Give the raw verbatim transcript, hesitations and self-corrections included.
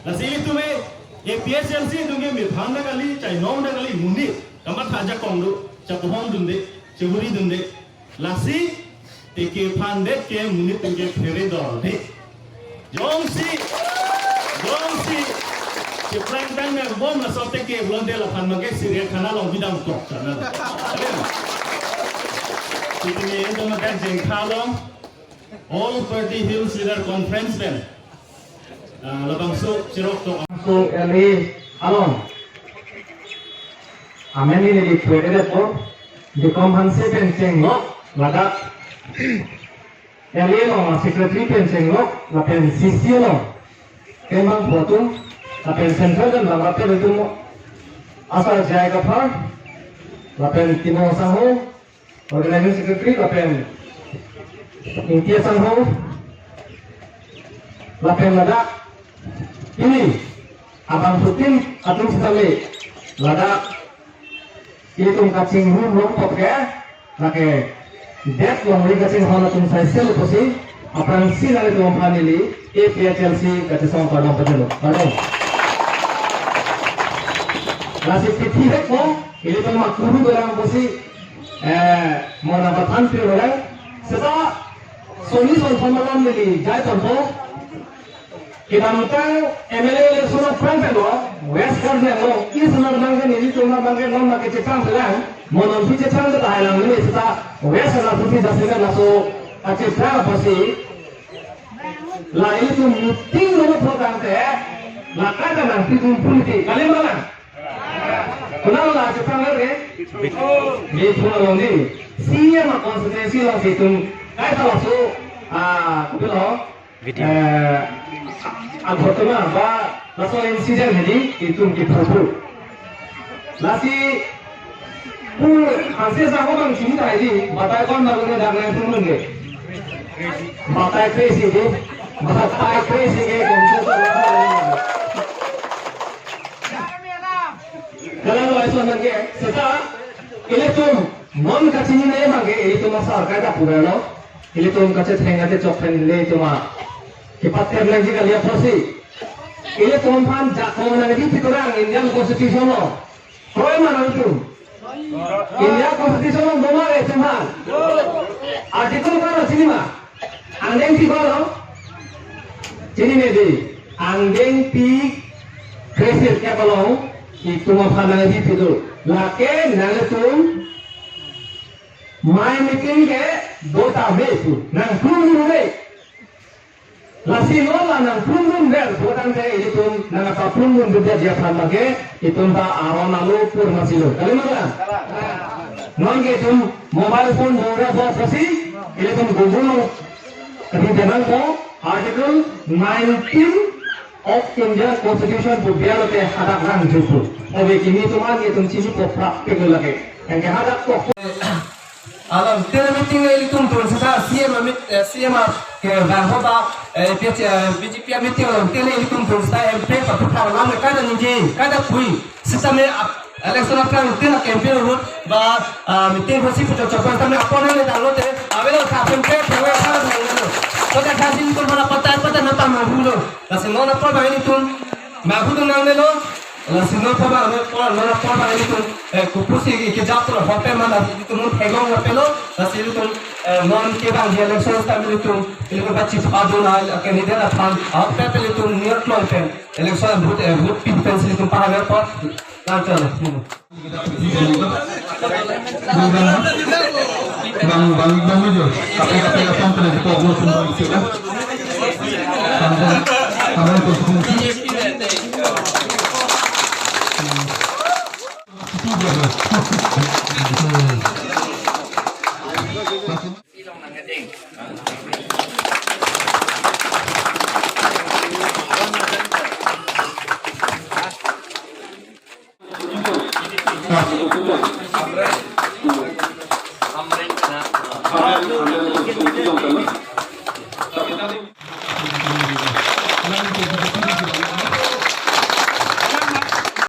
Lasi ilitum APHLC atum ke mephan ta kali, chainong ta kali, monit kamatha ajakong do, chapohong dunde, chevuri dunde. Lasi teke phan det ke monit atum ke phere dorde. Jongsi, jongsi cheprang tang nang bom laso teke pulote laphan abangke Syria khana along bidam kok chana. Titi ni ento makan jengkha along All Party Hills Leader Conference pen, ah, labangso chirok to. So L A along amen neli phuedet apot, Dekom Hanse pen chenglok ladak L A along secretary pen chenglok, lapen C C along kembang photo, lapen central pen lamra pen itum asar J I Kaphar, lapen Timung sangho, organizing secretary, lapen Ingti sangho, lapen ladak ili abangphutin atum sitame ladak itum kachingrum longpok ke, lake det longri kachinghon atum saisel pusi aphrangsi nanglitum aphan neli APHLC kachesong kardom pajalo. Kardom. Lasi tithi hek mo, ilitum ma kuru berang pusi, eh, mona bathan pir berang. Seta soni son son malam neli jai tonpo. Kedamtang M L A election aphrang pen lo, West Karbi Anglong, East Karbi Anglong, nelitum abangke non ma kechepang selang, mo nonsi chepang ta hai lang neli seta West Karbi Anglong si jasemet laso kachepang apotsi, la ilitum meeting lo pho tangte, la kada nangpitum politik, kali ma lang? Konat lo la chepang lo re? Bithung along ni. C M a constituency along si itum kaita laso, ah, kopilo, eh, aghotona ba laso incident hedi itum kephopo. Lasi pu Hanse sangho abang chini ta hedi, batai kon baru ne dak nang tum nge. Batai crazy di, batai crazy ke konsep. Kalau lo aso nang ke, seta ilitum non kachinine abangke ilitum asar kaita pura lo. Ilitum kachetheng kachechok pen ilitum a kipat ter lagi kali apotsi. Ilitum aphan jakong nangji pitorang Indian Constitution lo. Kroi ma nangtum? India Constitution lo doma re itum aphan? Article ko-an lo chini ma? Angdengpi ko-an lo? Chinine di. Angdengpi kresirkep along itum aphan nangji pidun. Lake nanglitum mai meeting ke dota me pu. Nangplung dun me. Lasi non la nangplung dunver putangte ilitum nangpaplung dunverji aphan abangke itum ta aron alo pur masilo. Kali ma lang? Non ke itum mobile phone dora bo apotsi ilitum Google lo kati denang ko Article nineteen of India Constitution pu biar te hadak lang jupu. Obe kimi itum an itum chini ko practical lake. Yang ke hadak ko Alam tele meeting le ilitum tun seta C M a meet, eh, C M a ke bang ho ba, eh, P H, eh, B J P a meeting alam tele ilitum tun seta M P pathupha alam le kada ningje, kada pui. Seta me ap-, election aphrang tele campaign road ba, ah, meeting hosi pujo chokon seta me apon le dalo te, avelo sa M P phawe phawe lo. Kota kasi ilitum mana patai patai nata mahulo. Kasi nona pa ba ilitum mahu tu nangnelo. Lasi non apor abang, non apor abang ilitum, eh, kopusi kejaplo, hope mana ilitum non thegong apelo, lasi ilitum, eh, non kevangji election time ilitum, ilitum bachi padun a, candidate aphan, ape ilitum near klong pen, election vote, eh, vote pin pen si ilitum pahaver apot, lanchar. Bang, bang, bang, bang, kape, kape, kape, kape, kape, kape, kape, kape, kape, kape, kape,